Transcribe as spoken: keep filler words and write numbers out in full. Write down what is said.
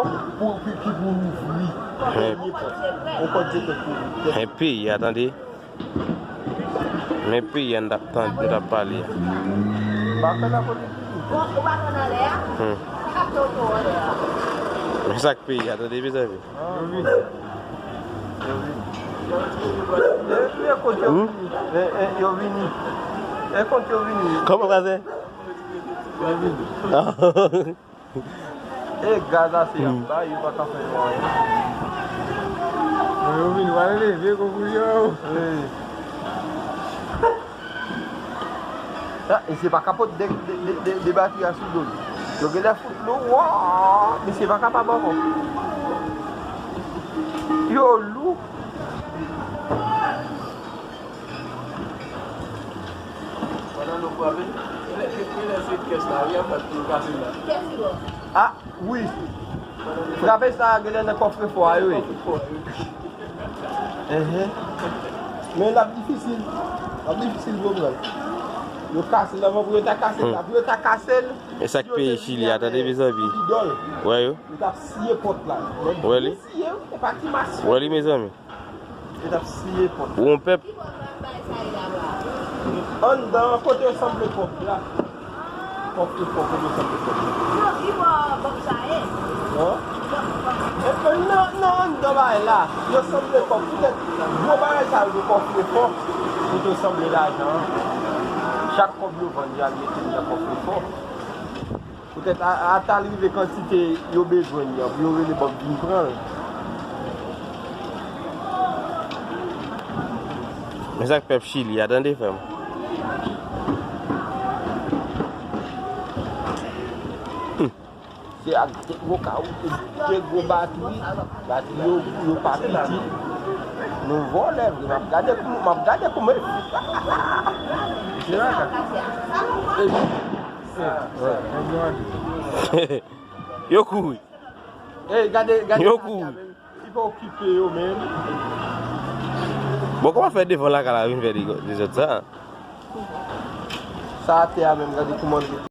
Pou, ki, ki pou ouvri. Premye pòt. Yon pòt de tèt pou ouvri. Men peyi a, tande. Men peyi a, nou t ap tann, nou t ap pale a. Pa fè la politik. Hmm. Men sa k peyi a, tande, mezanmi. Yo vini. Yo vini. E, e, kont yo vini. E, e, yo vini. E, kont yo vini. Kòman, pase? Yo vini. E gaz ase y ap bay, yo pa ka fè yo anyen. Bon, yo vin, w al leve kou pou yo. Wi. Ah, e se pa kapot de, de, de, de, de batri a sou do l. Yo genlè fout lou, wòò, mesye pa kapab ankò. Yo lou. Pandan nou frape, genlè, genlè se kès la, wi, ap bat pou yo kase la. Ah, wi. Frape sa a genlè nan kòfrefò a yo ye. Enhen. Men l ap difisil. L ap difisil pou yo pran l. Yo kase l anvan pou yo ta kase l la. Pou yo ta kase l, e sa k peye Chili a, tande, mezanmi. Idòl. Wè yo. Yo t ap siye pòt la. Wè li. Siye, wi, e pa ti mas. Wè li, mezanmi. Yo t ap siye pòt. Ou yon pèp. Anndan an, kote yo sanble pòt la. Kòfrefò, kote yo sanble pòt la. Yo, ki bò bòb sa ye? Hein? Epi nan, nan anndan bagay la, yo sanble kòb. Poutèt gwo bagay sa yo, kòfrefò, kote yo sanble lajan an. Chak kòb yo vann, y al mete l nan kòfrefò. Poutèt a, ata l rive kantite yo bezwen li an, pou yo rele bòb vin pran l. Men sa k pèp Chili a, tande, frè m. Hmm. Se ak de gwo kawouchou, de gwo batri, batri yo, yo pa piti. Nou vòlè vre, m ap gade kou-, m ap gade kouman. Yo kouri. Ey, gade, gade. Yo kouri. Li pa okipe yo menm. Bon, kòman fè devan lakay la vin fè de, dezòd sa? Sa atè a menm, gade kouman li.